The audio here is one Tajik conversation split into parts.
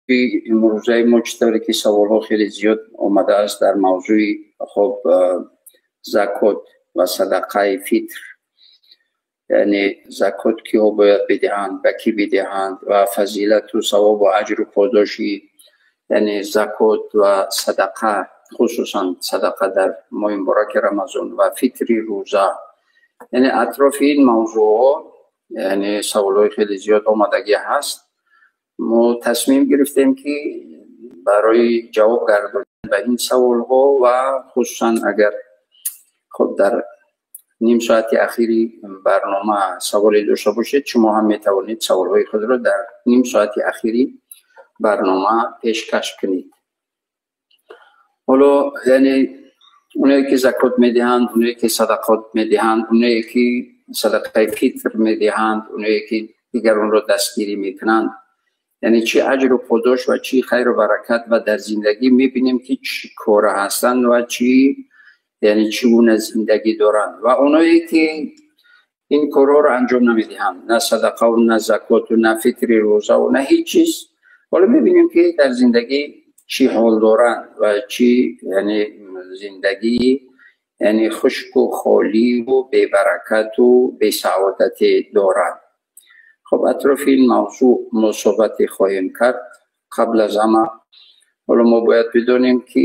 Имрӯзаи мо, чӣ тавре ки саволҳо хеле зиёд омадааст дар мавзӯи, хоб, закот ва садақаи фитр, яъне закот киҳо бояд бидиҳанд, ба кӣ бидиҳанд ва фазилату савобу аҷру подоши, яъне закот ва садақа, хусусан садақа дар моҳи мубораки Рамазон ва фитри рӯза, яъне атрофи ин мавзӯъҳо, яъне саволҳои хеле зиёд омадагӣ ҳаст. Мо тасмим гирифтем, ки барои ҷавоб гардонидан ба ин саволҳо ва хусусан агар, хоб, дар ним соати ахири барнома саволе дошта бошед, шумо ҳам метавонед саволҳои худро дар ним соати ахири барнома пешкаш кунед. Ҳоло, яъне, оное ки закот медиҳанд, оное ки садақот медиҳанд, оное ки садақаи фитр медиҳанд, оное ки дигаронро дастгирӣ мекунанд, яъне чӣ аҷру подош ва чӣ хайру баракат ва дар зиндагӣ мебинем, ки чӣ кора ҳастанд ва чӣ, яъне, чӣ гуна зиндагӣ доранд, ва оное ки ин корҳоро анҷом намедиҳанд, на садақаву на закоту на фитри рӯзаву на ҳеҷ чиз, ҳоло мебинем, ки дар зиндагӣ чӣ ҳол доранд ва чӣ, яъне, зиндагии, яъне, хушку холиву бебаракату бесаодате доранд. Хоб, атрофи ин мавзӯъ мо суҳбате хоҳем кард. Қабл аз ҳама, ҳоло мо бояд бидонем, ки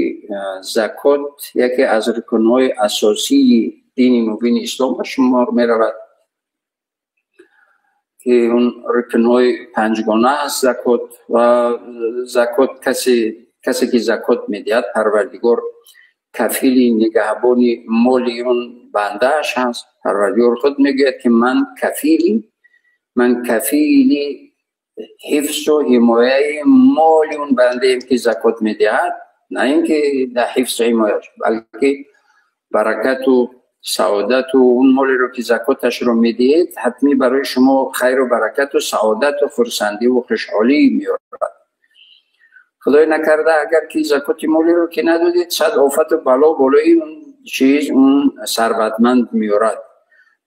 закот яке аз рукнҳои асосии дини мубини ислом ба шумор меравад, ки он рукнҳои панҷгона аст закот. Ва закот, касе ки закот медиҳад, Парвардигор кафили нигаҳбони моли он бандааш ҳаст. Парвардигор худ мегӯяд, ки ман кафили ҳифзу ҳимояи моли он бандаем, ки закот медиҳад. На ин ки дар ҳифзу ҳимояш, балки баракату саодату он молеро ки закоташро медиҳед, ҳатмӣ барои шумо хайру баракату саодату хурсандиву хушҳолӣ меорад. Худой накарда, агар ки закоти молеро ки надодед, сад офату бало болои он чиз, он сарватманд меорад.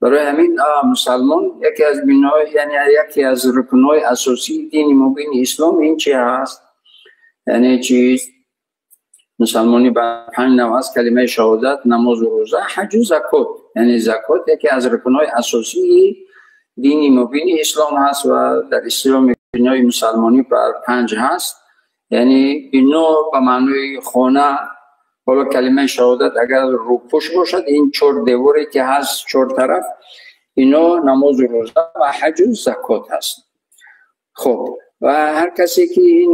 Барои ҳамин мусалмон яке аз бинои, яъне яке аз рукнҳои асосии дини мубини ислом ин чи ҳаст, яъне чиз, мусалмонӣ ба панҷ нав аст: калимаи шаҳодат, намозу рӯза, ҳаҷу закот. Яъне закот яке аз рукнҳои асосии дини мубини ислом ҳаст ва дар исломи бинои мусалмонӣ бар панҷ ҳаст, яъне бино ба маънои хона. Ҳоло калимаи шаҳодат агар рӯпӯш бошад, ин чор деворе ки ҳаст чор тараф, ино намозу рӯза ва ҳаҷу закот ҳаст. Хуб, ва ҳар касе ки ин